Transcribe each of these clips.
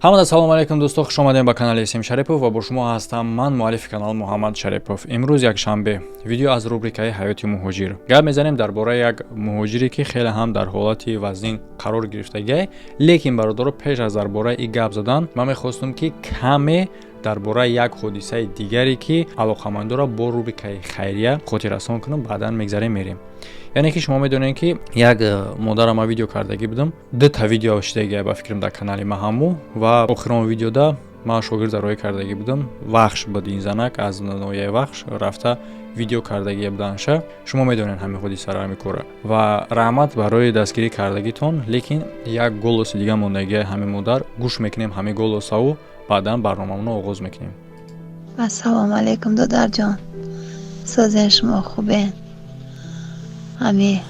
Ҳамада салому алайкум, дӯсто, хуш омадем ба канали Сим Шарипов ва бо шумо ҳастам ман, муаллифи канал Муҳаммад Шарипов. Имрӯз якшанбе, видео аз рубрикаи «Ҳаёти муҳоҷир». Гап мезанем дар бораи як муҳоҷире, ки хеле ҳам дар ҳолати вазнин қарор гирифтагиай. Лекин, бародаро, пеш аз дар бораи ин гап задан ман мехостум, ки каме дар бораи як ҳодисаи дигаре, ки алоқамандора бо рубрикаи хайрия, хотиррасон кунам, баъдан мегзарем, мерем. Яъне ки шумо медонед, ки як модарам ма видео кардагӣ будам, дута видео шидагия ба фикрам дар канали ма ҳаму, ва охирон видеода ман шогирда роҳӣ кардагӣ будам. Вахш буд ин занак, аз ноҳияи Вахш рафта видео кардагия буданша. Шумо медонед ҳамин ҳодисаро, ҳамин кора, ва раҳмат барои дастгирӣ кардагитон. Лекин як голоси дига мондагия ҳамин модар, гӯш мекунем ҳамин голосаву баъдан барномамонро оғоз мекунем. Ассалому алайкум, додарҷон, созен шумо, хубен? Ҳами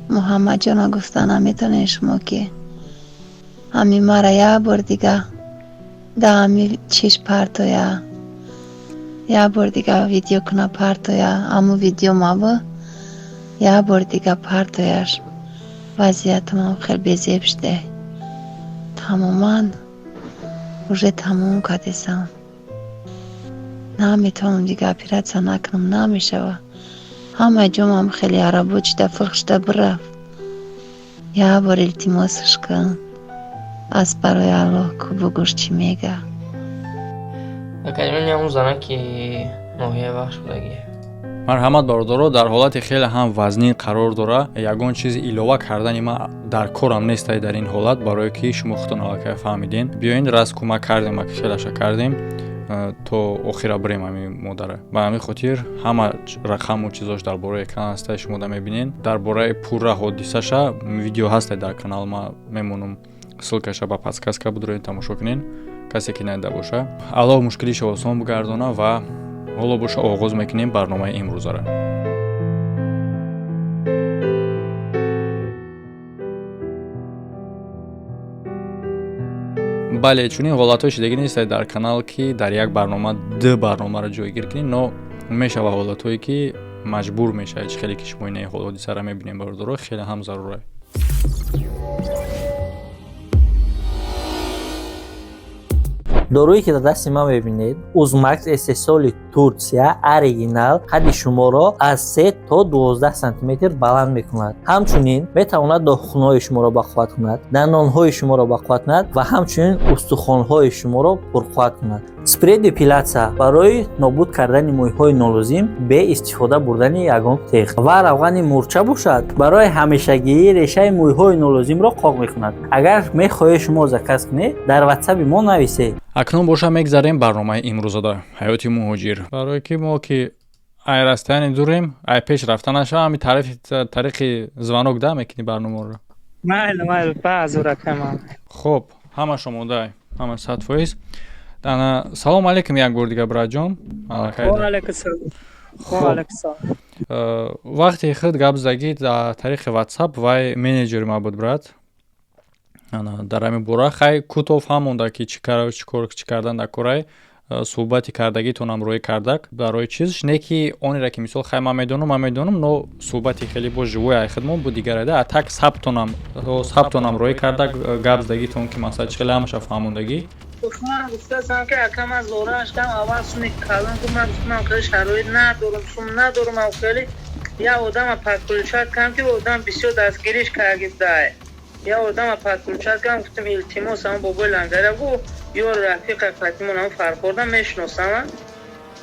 Муҳаммадҷона гуфта наметонед шумо, ки ҳами мара як бор дига да ҳами чиш партоя, як бор дига видео куна партоя, ҳаму видео мабу як бор дига партояш. Вазъиятамам хел безеб шуде, тамоман уже тамом кардесам, наметавонам дига оператсия накунам, намешава. Ҳамаи ҷомам хеле арабо шуда, фурх шуда бирафт. Як бор илтимосаш кун, аз барои Аллоҳ, ку бугӯш, чӣ мега. Академия ҳамун зана, ки ноҳияи Вахш будагӣ. Марҳамат, бародаро, дар ҳолати хеле ҳам вазнин қарор дора. Ягон чизи илова кардани ман дар корам нестай дар ин ҳолат, барое ки шумо худтон аллакай фаҳмиден. Биёин, раз кӯмак кардем, ака хелаша кардем, то охира бирем ҳамин модара. Ба ҳамин хотир ҳама рақаму чизош дар бораи экран ҳастай, шумо да мебинен. Дар бораи пурра ҳодисаша видео ҳастай дар канал, ма мемонам ссылкаша ба подсказка, будроед, тамошо кунен, касе ки надида боша. Аллоҳ мушкилиша осон бигардона. Ва ҳоло боша оғоз мекунем барномаи имрӯзара. Бале, чунин ҳолатҳои шидагӣ нестай дар канал, ки дар як барнома ду барномаро ҷойгир кунем, но мешава ҳолатҳое, ки маҷбур мешавед. Чӣ хеле ки шумо инаи ҳодисаро мебинем, бародаро, хеле ҳам зарура. Доруе, ки дар дасти ман мебинед, Узмакс, истеҳсоли Турсия, оригинал, қадди шуморо аз 3 то 12 сантиметр баланд мекунад. Ҳамчунин метавонад дохунҳои шуморо бақувват кунад, дандонҳои шуморо бақувват кунад ва ҳамчунин устухонҳои шуморо пурқувват кунад. Спрей депилятсия барои нобуд кардани мӯйҳои нолозим бе истифода бурдани ягон теғ ва равғани мурча бошад, барои ҳамешагии решаи мӯйҳои нолозимро қоқ мекунад. Агар мехоҳед шумо заказ кунед, дар ватсаби мо нависед. Акнун боша мегзарем барномаи имрӯзада, «Ҳаёти муҳоҷир», барое ки мо ки ай расстояние дурем, ай пеш рафта наша, ҳами тариқи звонок да мекунӣ барномаро. Майли, майли, баъзур, акамам. Хуб, ҳамаш омода, ҳама 100%. Ана, салому алейкум як бор дига, братҷон. Вақте худ гап задагӣ дар тариқи ватсап, вай менеҷери ма буд, брат. Ана, дар ҳамин бора хай кӯтоҳ фаҳмонда, ки чӣ кор, чӣ кардан дар корай, суҳбати кардагитонам рӯй кардак барои чизш не, ки онера ки мисол хай ман медонам, ман медонам, но суҳбати хеле бо живой ай худмон буд дигарада. А так сабтонам рӯй кардак, гап задагитон, ки масалан чӣ хеле ҳамаша фаҳмондагӣ. Ман гуфтаам, ки ака, ман зора шудам, аввал суми калон гуфт, ман гуфтам, хеле шароит надорам, сум надорам, хеле як одама подключать кардам, ки одам бисёр дастгириш кардагибдай. Як одама подключать кардам, гуфтам, илтимос, ҳамон бобои лангара гу, ё рафиқа Фатимон, ҳамон Фархорда мешиносам.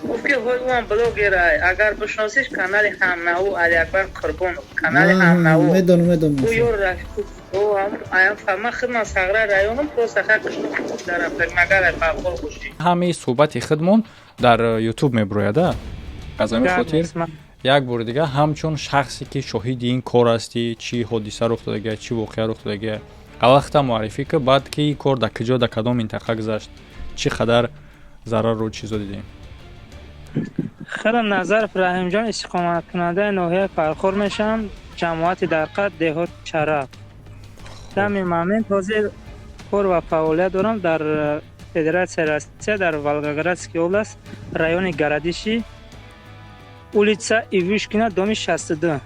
Гуфт, ки ҳой, ӯам блогерай, агар бишносиш, канали Ҳамнаву, Алиакбар Қурбонов, канали Ҳамнаву. Медонам, медонам. Ӯ ё рафиқ ман худман Сағра районом, просто магар Фархор бошӣ. Ҳамаи суҳбати худмон дар Ютуб мебурояда. Аз ҳамин хотир як бори дига, ҳамчун шахсе ки шоҳиди ин кор ҳастӣ, чӣ ҳодиса рух додагия, чӣ воқеа рух додагия, аввал муаррифӣ ки, баъд ки ин кор дар куҷо, дар кадом минтақа гузашт, чӣ қадар зарару чизо дидем. Хеле Назаров Раҳимҷон, истиқоматкунандаи ноҳияи Фархор мешавам, ҷамоати Дарқад, деҳот Чараф. Дами момент ҳозир кор ва фаъолият дорам дар Федератсияи Россия, дар Волгоградский область, райони Городищи, улица Ивушкина, доми 62.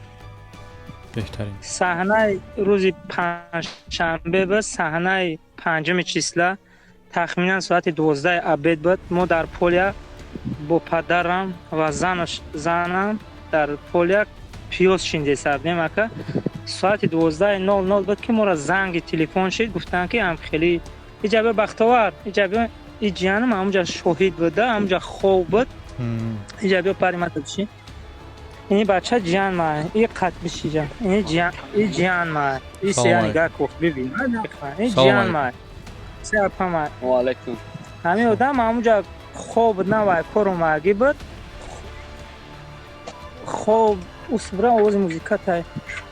Беҳтарин. Саҳнаи рӯзи панҷшанбе буд, саҳнаи панҷуми числа, тахминан соати 12 обед буд. Мо дар поля бо падарам ва занам дар поля пиёз шиндеса будем, ака. Соати 12:00 буд, ки моро занги телефон шид, гуфтанд, ки ам хеле иҷа биё, Бахтовар, иҷа биё. И ҷиянам ҳамунҷа шоҳид буда, ҳамунҷа хоб буд. Иҷа биё, паримата биши. Ини бача ҷиян ма, и қат бишиҷа. Ини ҷиян, и ҷиян ма, и сея нигаҳ кух, бибин, и ҷиян ма, се апа ма. Ваалайкум. Ҳамин одам ҳамунҷа хоб буд, на вай кор омагӣ буд, хоб усбра овози музика тай.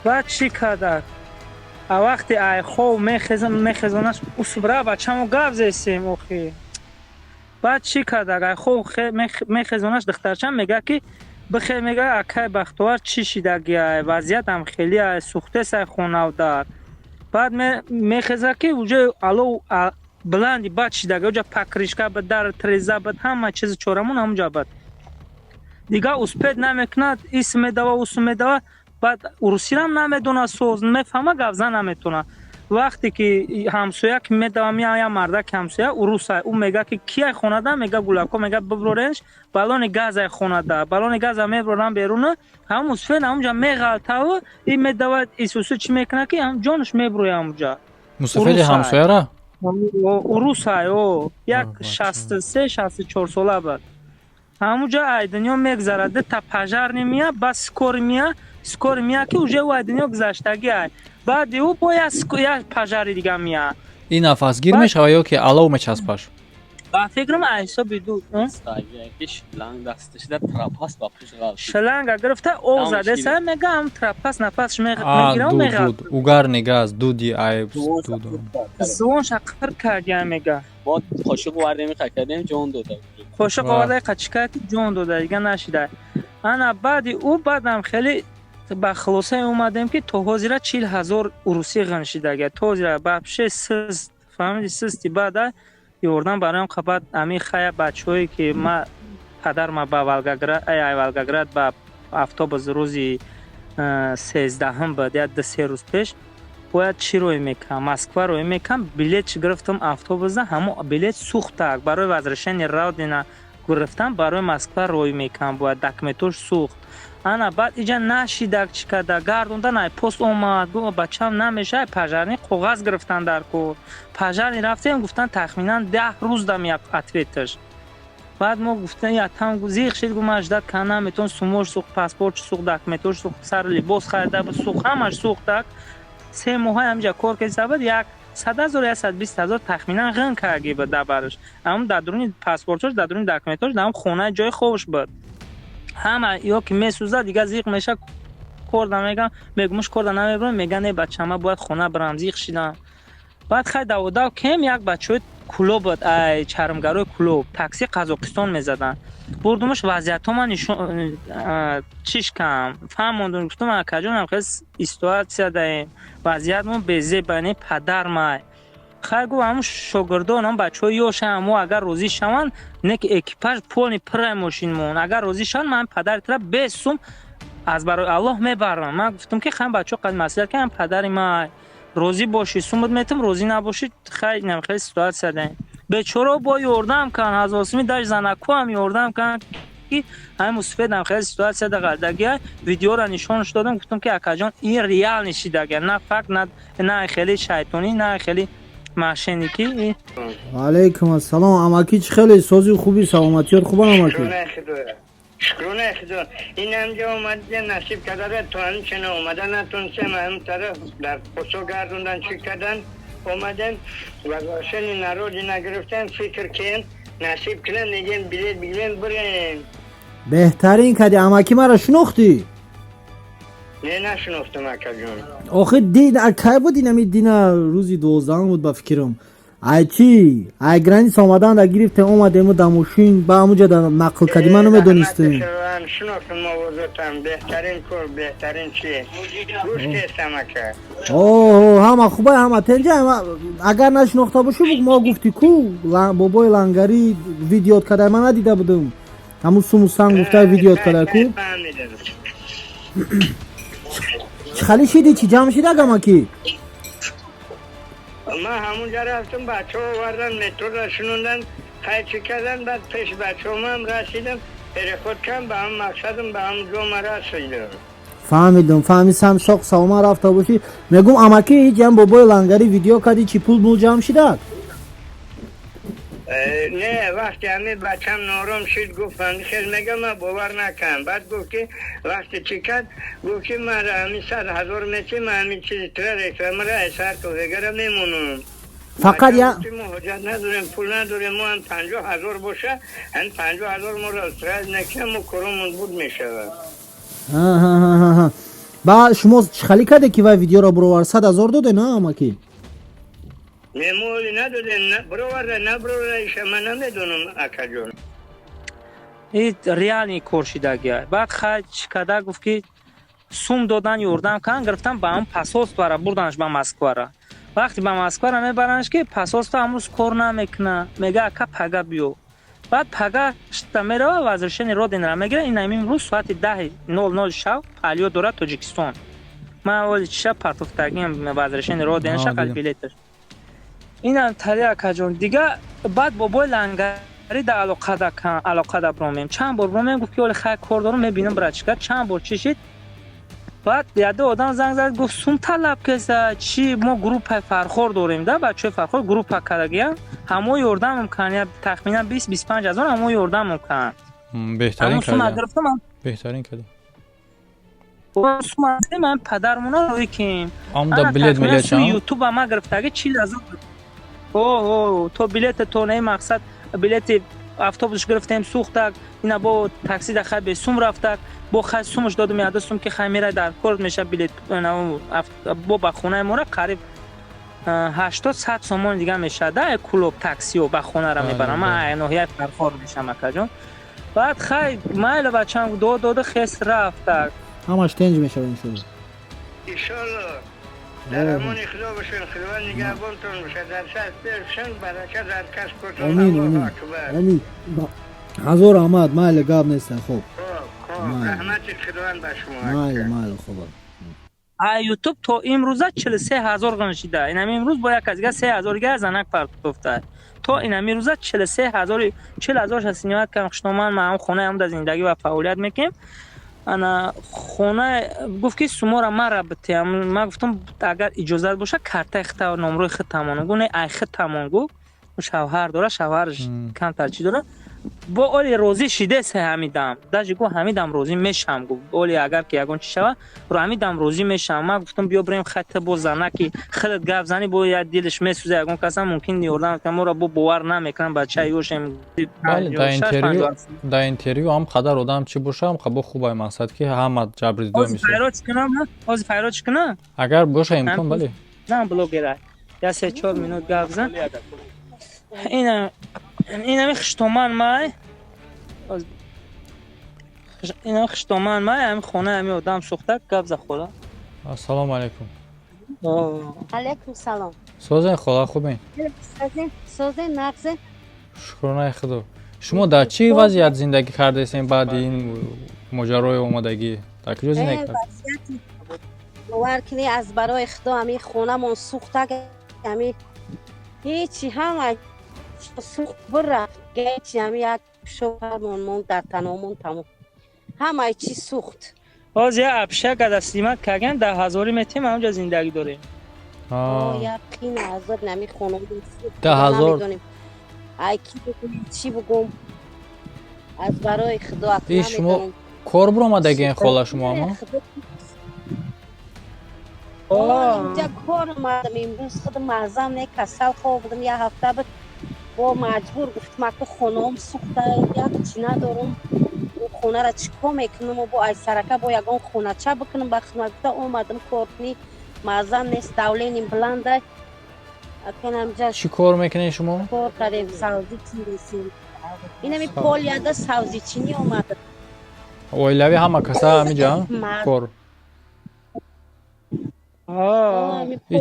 Баъд чӣ кардак? А вақте ай хоб мехезонаш, усбра бачамо гап зесем охи. Баъд чӣ кардак? Ай хоб мехезонаш, духтарчам мега, ки бихе, мега, акай Бахтовар, чӣ шидагиай, вазъиятам хеле ай сӯхтесай хонавдар. Баъд мехеза, ки уҷо алов баланди бад шидага, уҷа покрышка буд, дар треза буд, ҳама чизи чорамон ҳамуҷа буд. Дигар успеть намекунад, ис медава, усу медава. Баъд урусирам намедона, соз мефаҳма, гап зан наметона. Вақте ки ҳамсоя ки медава, меоя, мардаки ҳамсоя уруса, ӯ мега, ки кияй хонада? Мега, гулако. Мега, биброренш, баллони газай хонада, баллони газа меброрам беруна. Ҳамун мусофир ҳамунҷа меғалтаву и медава, исусу чӣ мекунад, ки ҷонаш меброя ҳамунҷа. Мусофири ҳамсояра? Урусай, о, як 63, 64 сола буд. Ҳамунҷа ай дунё мегзарад, дута пожарный мия, бас скорый мия. Скорый мия, ки уже ӯ ай дунё гузаштагӣ ай. Баъди ӯ бо як пожари дига мия. Ин нафасгир мешава ё ки алов мечаспаш? Ба фикрам, ай ҳисоби ду шланга гирифта, об задеса, мега, трапас нафасш мегирам, мега, угарный газ, дуди ай. Зувонша қир кардия, мега. Мо қошиқ овардем, кардем, ҷон дода. Қошиқ оварда, қачика, ки ҷон дода, дига нашида. Ана баъди ӯ баъдам хеле ба хулосае омадем, ки то ҳозира 40 000 урусӣ ғин шидага, то ҳозира вообще сист, фаҳмиди, систи. Баъда ёрдам бароям қабат ами хая бачаҳое, ки ма падарма ба Волгоград, ай Волгоград ба автобус рӯзи 13-ҳум буд, як 2-3 рӯз пеш бояд чӣ рӯй мекам, Москва рӯй мекам. Билет чӣ гирифтам автобуса, ҳамо билет сӯхтак, барои возвращение родина гирифтам, барои Москва рӯй мекам, бояд документош сӯхт. Ана баъд иҷа нашидак, чӣ карда гардондан, ай пост омад, гу бачам намеша, ай пожарный коғаз гирифтан дар кор. Пожарный рафтем, гуфтан, тахминан 10 рӯз дам як ответаш. Баъд мо гуфтем, ятам зиқ шид, гу ман ждать кан наметон, сумош сӯхт, паспортш сӯхт, документош сӯхт, сар либос харида буд сӯхт, ҳамаш сӯхтак. 3 моҳа ҳамҷа кор кеса буд, 100 000, 120 000 тахминан ғин карги буд дар бараш, ҳамн дар дуруни паспортош, дар дуруни документош, дар хонаи ҷои хобш буд. Ҳама ё ки месӯзад, дигар зиқ меша, корда мегам, мегумуш корда намебарам. Мега, не, бачама, бояд хона барам, зиқ шидам. Баъд хай даводав кем, як бачаҳои Кулоб буд, ай чармгарои Кулоб, такси Қазоқистон мезаданд. Бурдумаш, вазъиятҳо нишон чиш кам фаҳмондум, гуфтум, акаҷонам, хел ситуация даем, вазъиятмон безебане, падар май. Хай, гуфт, ҳамун шогирдон, ҳам бачаҳои ёшам, мо агар розӣ шаванд, не ки экипаж полный пуррай мошинмон, агар розӣ шаванд, ман падари тара без сум аз барои Аллоҳ мебарам. Ман гуфтум, ки хай, бачаҳо қад маслиҳат кардам, падари май, розӣ бошӣ, сумут метам, розӣ набошӣ, хай, инам хеле ситуация даем. Бечорао бо ёрдам кан, ҳазорсими даш занакуам ёрдам кан, ки ҳамин мусофирам хеле ситуация да ғалдагия. Видеора нишонаш додам, гуфтам, ки акаҷон, ин реальный шидага, на факт, на хеле шайтонӣ, на хеле мошенникӣ. Алейкум ассалом, амакӣ, чӣ хеле сози, хуби, саломатиёт хубан, амакӣ? Шукрона Худо, ин ҳамҷа омада насиб кардада, то ҳамчана омада натонистем, ҳам тараф дар қусо гардондан, чӣ кардан, омадем, возвращение на родина гирифтем, фикр кем, насиб кунем, мегем, билет бигирем, бирем. Беҳтарин кардӣ, амакӣ. Маро шинохтӣ? Не, нашинохтам, акаҷон. Охи, дин кай буд? Инами дина рӯзи 12-ум буд, ба фикрам. Ай чӣ, ай граница омадан да гирифтем, омадему да мошин, ба ҳамуҷа да нақл кардӣ, ман намедонистем. Шинохтам овозотам. Беҳтарин кор, беҳтарин чи гӯш кестам, ака. О, ҳама хуба, ҳама тенҷа. Агар нашинохта бошӣ, мо гуфтӣ ку, бобои лангарӣ видеот карда, ман надида будам, ҳамун суму санг гуфта, видеот карда ку. Фаҳмидам. Чӣ Чӣ хали шидӣ, чӣ ҷамъ шида, гамаки? Ман ҳамунҷа рафтам, бачаҳо овардан, метрора шунондан, хай чӣ кардан, баъд пеши бачаҳомам расидам, переход кардам, ба ҳам мақсадам, ба ҳам ҷома расидам. Фаҳмидам, фаҳмидам, соқ саломат рафта бошӣ. Мегум, амаки, ҳеҷ ям бобои лангари видео кардӣ, чӣ пул мул ҷамъ шидак? Не, вақте ҳами бачам нором шид, гуфт, хел мега, ман бовар накардам. Баъд гуфт ки вақте чӣ кард, гуфт ки ман ҳами 100 000 мети, ман ҳами чизи тура рекламара айсар вегара мемонам. Фақат я Мо ҳоҷат надорем, пул надорем, мо ҳам 50 000 боша, ҳам 50 000 моро устроить накунам, мо коромон буд мешавад. Ба шумо чӣ хали карде, ки вай видеоро буровар? 100 000 доде на, амаки? Не, мо оли надодем, бироварда, набироварда, иша ман намедонам, акаҷон. И реальный кор шидагия. Баъд хай чӣ када, гуфт ки сум додан, ёрдам кан, гирифтан, ба ҳам посольствора бурданаш, ба Москвара. Вақте ба Москвара мебаранаш, ки посольство ҳамрӯз кор намекуна, мега, ака, пага биё. Баъд пага шта мерава, возвращение родинара мегира. Ин ҳамин рӯз соати 10:00 шав полёт дорад Тоҷикистон. Ман оли чиша партофтагиам, возвращение родинаша, дидам. Билеташ инам тари, акаҷон. Дига баъд бобои лангари да алоқада бромем, чанд бор бромем, гуфт ки оли хай кор дорам, мебинам, брачка. Чанд бор чӣ шид, баъд яде одам занг зад, гуфт, сум талаб кеса чи, мо группаи Фархор дорем да, бачаҳои Фархор группа кардагиям, ҳамо ёрдамам кан, я тахминан 20-25 ҳазор ҳамо ёрдамам кан. Беҳтарин Ҳамон сума кардӣ. гирифтам. Беҳтарин кардӣ. Сума ман падармона рӯй ким. Ам да билет милет чанд? Ютуба ма гирифтаги 40 000. О, то билета, то не мақсад, билети автобус гирифтем, сӯхтак, ина бо такси да хай бесум рафтак, бо хай сумаш додум, яда сум ки хай мера дар кор меша билет, бо ба хонаи мора қариб 80-100 сомон дига мешад да, клуб таксио ба хонара мебарам. Ман ноҳияи Фархор мешам, акаҷон. Баъд хай майла, бачам дод дода, хес рафтак. Ҳамаш тенҷ мешавад, иншолло. Иншолло, дар амони Худо бошен, Худованд нигаҳбонтон бошад, дар сар пешшон, барака дар касб. Омин, омин, омин, ҳазор раҳмат. Майли, гап неста, хоб. Хоб, раҳмати Худованд ба шумо. Майли, майли, хоб. А Ютуб то имрӯза 43 000 ғаншида. Инами имрӯз бо як аз дига 3000 дига занак партофта. То инами рӯза 43 000, 40 000 шасиният кам. Хушноман ма ҳам хонаи ҳам дар зиндагӣ ва фаъолият мекунем. Ана хона гуфт ки сумора мара битеам. Ман гуфтам, агар иҷозат боша, картаи хита, номрои хитамон. Гу не, ай хитамон, гуфт, шавҳар дора, шавҳараш камтар чӣ дора. Бо оли розӣ шидесе ҳамидам, даже гу ҳамидам розӣ мешам, гуфт, оли агар ки ягон чӣ шава, ро ҳамидам розӣ мешам. Ман гуфтам, биё бирем, хата бо занаки хелет гап зани, бо як дилаш месӯза, ягон касам мумкин ёрдам кунам, моро бо бовар намекунам, бачаи ёшем. Бале, дар интервю ҳам қадар одам чӣ боша, ҳам қабо хубай, мақсад ки ҳама ҷабри дида. Мисол файрод кунам, ҳозир файрод кунам. Агар боша имкон, бале. Зан блогера я 3-4 минут гап зан. Ина инами хуштоман май, ина хуштоман май, ҳами хона ҳами одам сӯхта. Гап за, хола. Ассалому алайкум. Алайкум салом. Созен, хола, хубен? Созен, нағзе. Шукронаи Худо. Шумо дар чӣ вазъият зиндагӣ кардесем баъди ин моҷарои омадагӣ? Дар куҷо зиндагӣ кард? Бовар кунӣ, аз барои Худо, ҳами хонамон сӯхта, ҳами ҳечи, ҳама сӯхт, бирафт, ҳечи, ҳами як шоҳармон монд дар таномон, тамом, ҳамаи чӣ сӯхт. Ҳозир як общага да снимать кардем, дар ҳазорӣ метем, ҳамҷа зиндагӣ дорем. Як қина азоб, нами хонамон. 10 000. Ай, ки бигӯм, чӣ бигӯм, аз барои Худо. И шумо кор биромадагиен, хола, шумо ама? Инҷа кор омадам имрӯз. Худ мазам не, касал хоб будам як ҳафта буд, бо маҷбур гуфтам, аку хонаом сӯхта, як чӣ надорум, хонара чӣ кор мекунам, бо ай сарака бо ягон хонача бикунам ба хидмат гуфта омадам кор кунӣ. Мазам нест, давлениям баланда. Чӣ кор мекунед шумо? Кор кардем, савзӣ чинисем, инами поляда савзичинӣ омада. Оилавӣ ҳама каса ҳамиҷа кор? Ами И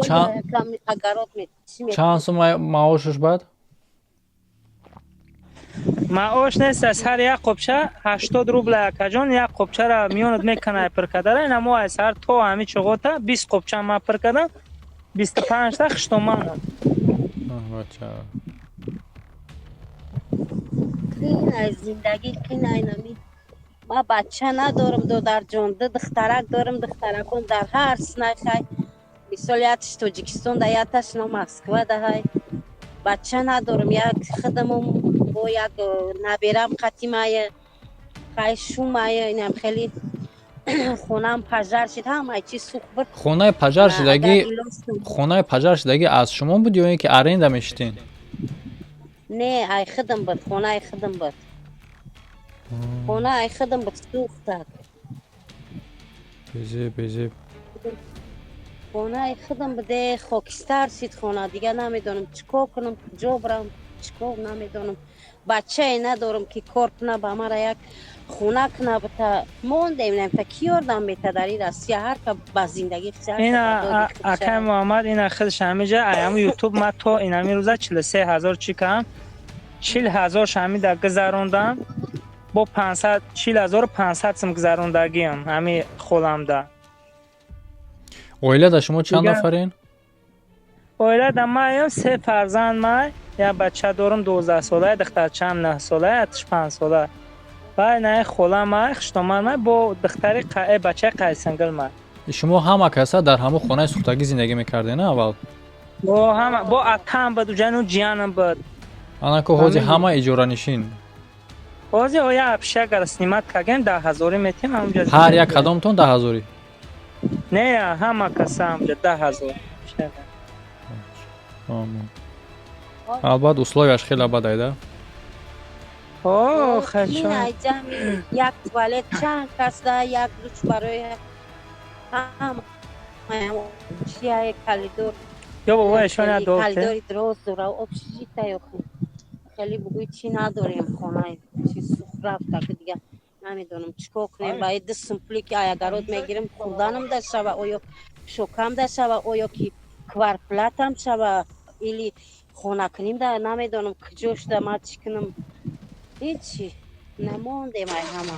огород чӣ чанд сум маошаш баъд? Маош нест, аз ҳар як қопча 80 рубла, акаҷон. Як қопчара миёнат мекана, пир кардара. Ина мо аз ҳар то ҳами чуғота 20 қопча ма пир кардам, 25-та хуштоманам. Бача. Қинай зиндагӣ, қинай нами. Ма бача надорам, додарҷон, ду духтарак дорам, духтаракон дар ҳар синай хай. Мисол, якш Тоҷикистон да, якташ но Москва да ҳай. Бача надорам, як худамум бо як наберам қатимая, хай шумая, инам хеле хонаам пожар шид, ҳамаи чиз сӯхт бурд. Хонаи пожар шудагӣ, хонаи пожар шудагӣ аз шумо буд ё ин ки аренда мешитен? Не, ай худам буд, хонаи худам буд. Хона ай худам буд, сӯхтак. Безеб, безеб. Хонаи худам буде, хокистар шид хона. Дига намедонам чӣ кор кунам, куҷо бирам, чӣ кор намедонам. Бачае надорам, ки кор куна, ба мара як хона куна бита. Мондем, намта ки ёрдам мета дар ин Россия, ҳар ка ба зиндагӣ. Ина, акай Муҳаммад, ина худаш ҳамиҷа аяму Ютуб ма то инами рӯза 43 000 чӣ кам, 40 000 шамида гузарондам, бо пансад 40 500 сум гузарондагиам ҳами холамда. Оила да шумо чанд нафарен? Оила да маям се фарзанд май, як бача дорам 12-сола, духтарчаам 9-сола, атиш 5-сола. Баъд на хола май, хуштоман май, бо духтари бачаи қайсангил май. Шумо ҳама каса дар ҳамон хонаи сӯхтагӣ зиндагӣ мекарден аввал? Бо ҳама, бо атам буд, уҷану ҷиянам буд. Анако ҳози ҳама иҷоранишин? Ҳози оя общага снимать кардем, 10 ҳазорӣ метем ҳамунҷа. Ҳар як кадомтон 10 ҳазорӣ? Не, ҳама каса ҳамунҷа 10 000. Албат, условияш хеле бад айда. Як туалет чанд кас да, як душ барои ҳама, чия, коридор. Ё бобо, ишон коридори дроз дора, общежитие. Хеле бугӯй чӣ надорем, хонаи чи сӯхт рафта, дига намедонам чӣ кор кунем. Ба ду сум пуле ки аягород мегирем, хӯрданам да шава, оё шокам да шава, оё ки кварплатам шава или хона куним да, намедонам куҷо шуда, ма чӣ кунам, ҳечи намондем ай ҳама.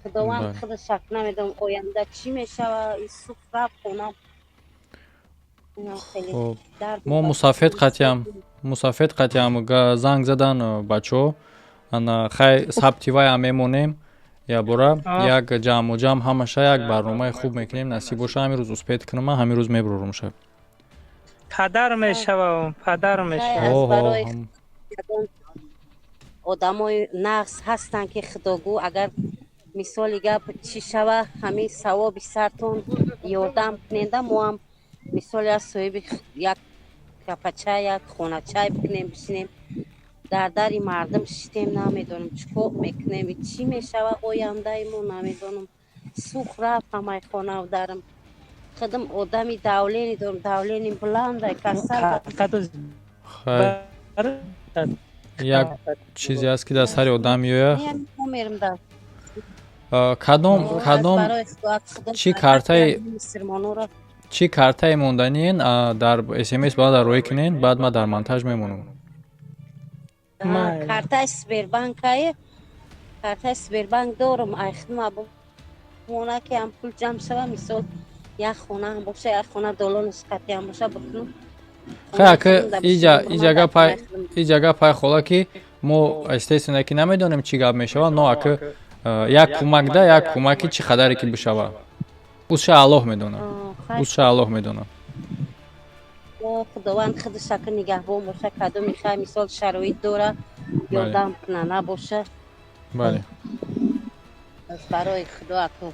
Худованд худашак, намедонам оянда чӣ мешава, сӯхт рафт хонам. Мо мусафед қатиям занг задан бачаҳо, ана хай сабти ваям мемонем, ябора як ҷамъу ҷамъ ҳамаша як барномаи хуб мекунем. Насиб боша, ҳамин рӯз успеть кунам, ҳамин рӯз мебурорум шаб. Падар мешава, падар мешава. Одамои нағз ҳастанд, ки худогӯ, агар мисоли гап чӣ шава, ҳамин савоби сартон ёрдам куненда, моам мисоли аз соҳиби як капачай, як хоначай бикунем, бишинем, дар дари мардум шитем. Намедонам чӣ кор мекунем, чӣ мешава ояндаи мо, намедонам. Сӯхт рафт ҳамаи хонаву дарам. Худам одами давление дорам, давление баландай, касал. Хай, як чизе аст, ки дар сари одам меояд. Кадом чӣ картаи монданиен, дар смс бояд дар роҳӣ кунен, баъд ман дар монтаж мемонам. Картаи Сбербанкае, картаи Сбербанк дорам. Ай худма бумона, ки ҳам пул ҷамъ шава, мисол, як хона ҳам боша, як хона долонаш қатиам боша, бикунам. Хай, ака, иҷа гапай, хола, ки мо естественно ки намедонем чӣ гап мешавад, но ака як кӯмак да, як кӯмаки чӣ қадаре ки бишава, узша Аллоҳ медонад, узша Аллоҳ медонад. Худованд худашака нигаҳбон боша, кадоми хай мисол шароит дора, ёрдам куна, набоша. Бале. Барои Худо, аку.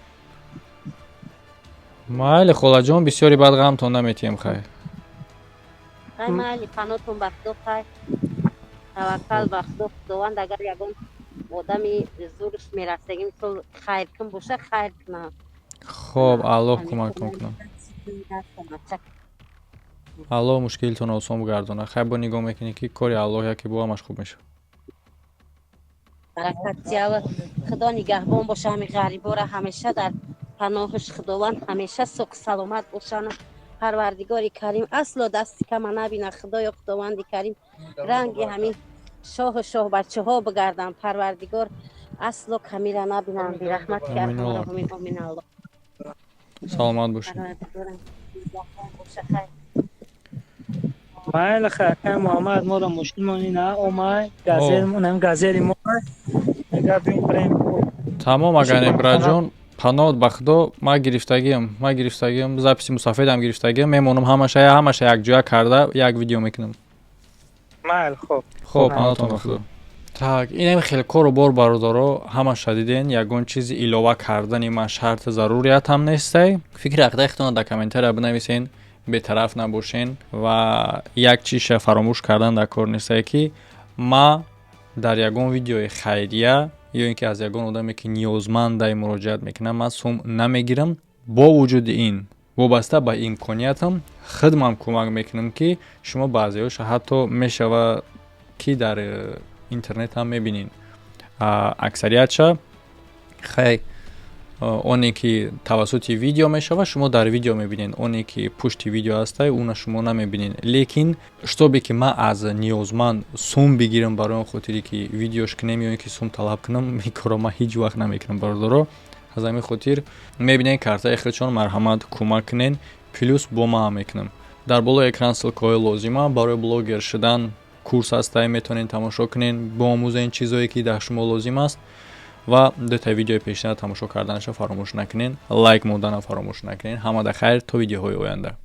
Майли, холаҷон, бисёри баъд ғамтон наметиҳем, хай. Хай, майли, панотон ба Худо, хай, таваккал ба Худо. Худованд агар ягон одами зурш мерасаги, мисол, хайркун боша, хайр куна. Хоб, Аллоҳ кӯмактон кунад, Аллоҳ мушкилитонро осон бигардонад. Хай, бо нигоҳ мекунӣ, ки кори Аллоҳ яке бо ҳамаш хуб мешавад. Баракатиява, Худо нигаҳбон боша, ҳами ғарибора ҳамеша дар паноҳаш Худованд, ҳамеша соқ саломат бошанд. Парвардигори Карим асло дасти кама набина. Худоё, Худованди Карим, ранги ҳамин. Шоҳу шоҳбачаҳо бигарданд. Парвардигор асло камира набинанд. Бирахмат. Амин, Аллоҳ. Амин, Аллоҳ. Саломат бошед. Парвардигорам боша, хайр. Майли, хай, акай Муҳаммад, моро мошинмон ина омай, газелмон, газели мо ага бирем. Тамом, агане, браҷон, паноҳ ба Худо. Ма гирифтагиам, ма гирифтагиам, записи мусафедам гирифтагиам, мемонам, ҳамаша якҷоя карда як видео мекунам. Майли, хоб. Хоб, паноҳтон ба Худо. Так, инам хеле кору бор, бародаро, ҳамаша диден. Ягон чизи илова кардани ман шарти заруриятам нестай. Фикри ақидаи худтонро дар комментария бинависен, бетараф набошен. Ва як чизша фаромӯш кардан дар кор нестае, ки ма дар ягон видеои хайрия ё ин ки аз ягон одаме, ки ниёзмандай, муроҷиат мекунам, ман сум намегирам. Бо вуҷуди ин, вобаста ба имкониятам, худмам кӯмак мекунам, ки шумо баъзеҳоша ҳатто мешава, ки дар интернет ҳам мебинед. Аксариятша хай, оне ки тавассути видео мешава, шумо дар видео мебинед, оне ки пушти видео ҳастай, уна шумо намебинед. Лекин шутобе ки ман аз ниёзманд сум бигирам барои он хотире ки видеош кунем ё ин ки сум талаб кунам, ин корро ман ҳеҷ вақт намекунам, бародаро. Аз ҳамин хотир мебинед, картаи худшон, марҳамат, кӯмак кунед. Плюс бо ман мекунам, дар болои экран ссылкаҳои лозима барои блогер шудан, курс ҳастай, метавонед тамошо кунед, биомӯзед чизое, ки дар шумо лозим аст. Ва дута видеои пешина тамошо карданашо фаромӯш накунед, лайк монданро фаромӯш накунед. Ҳамада хайр, то видеоҳои оянда.